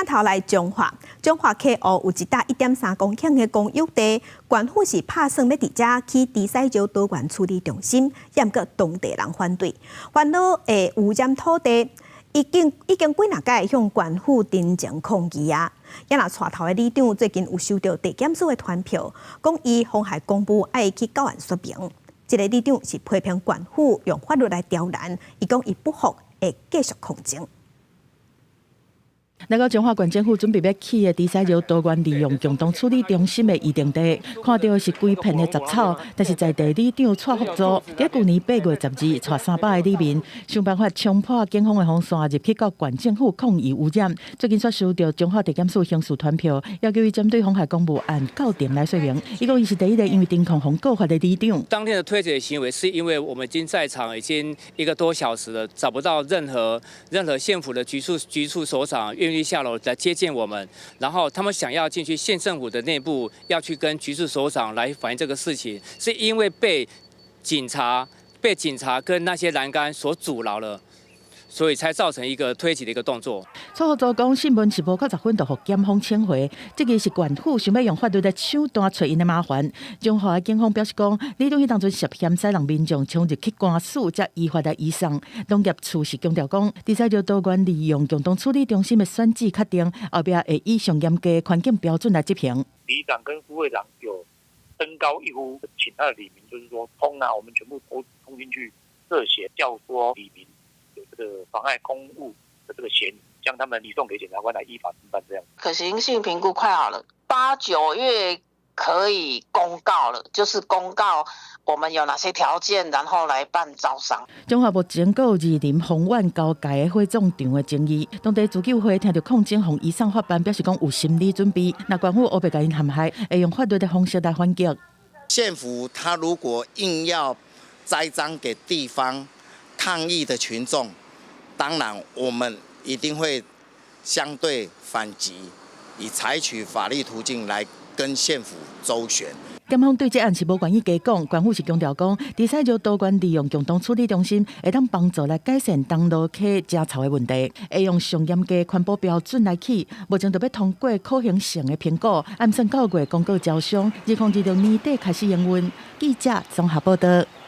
頭來彰化，彰化溪湖有一搭1.3公頃的公有地，縣府是拍算欲佇遮起低屎尿多元處理中心，毋過當地人反對，煩惱會污染土地，已經已經幾若擺向縣府陳情抗議啊！也若帶頭的里長最近有收著地檢署的傳票，講伊妨害公務，愛去到案說明。這个里長是批評縣府用法律來刁難，伊講伊不服，會繼續抗爭。來到彰化縣政府準備欲起的低屎尿多元利用共同處理中心的預定地，看著是規片的雜草，但是在地里長蔡福祖，佇舊年8月12日，帶300個里民，想辦法衝破警方的防線，入去到縣政府抗議污染。最近煞收著彰化地檢署刑事傳票，要求伊針對妨害公務案到庭來說明。伊講伊是第一个因為偵控予告發的里長。當天的推擠行為，是因為我們已經在場已經一個多小時了，找不到任何任何縣府的局處首長願意下樓來接見我們，然後他們想要進去縣政府的內部，要去跟局處首長來反映這個事情，是因為被警察跟那些欄杆所阻撓了，所以才造成一個推擠的一個動作。蔡福祖講，訊問是無夠10分就予檢方請回，這个是縣府想欲用法律的手段揣𪜶的麻煩。彰化的警方表示講，里長彼當陣涉嫌使人民眾衝入去官署，才依法來移送。農業處是強調講，低屎尿多元利用共同處理中心的選址確定，後壁會以上嚴格環境標準來執行。里長跟副會長有登高一呼，請他的里民，就是說衝啊，我們全部都衝進去，涉嫌教唆里民有這個妨礙公務的這個嫌疑，將他們移送給檢察官來依法偵辦。這樣可行性評估快好了，8、9月可以公告了，就是公告我們有哪些條件，然後來辦招商。彰化目前閣有二林、豐原交界的火葬場的爭議，當地自救會聽著抗爭予移送法辦，表示講有心理準備。若縣府烏白共𪜶陷害，會用法律的方式來反擊。縣府他如果硬要栽贓給地方抗議的群眾，當然我們一定會相對反擊，以採取法律途徑來跟縣府周旋。檢方對這案是無願意加講，縣府是強調講，低屎尿多元利用共同處理中心會當幫助來改善東螺溪誠臭的問題，會用上嚴格環保標準來起，目前著欲通過可行性的評估，按算九月公告招商，2026年底開始營運。記者綜合報道。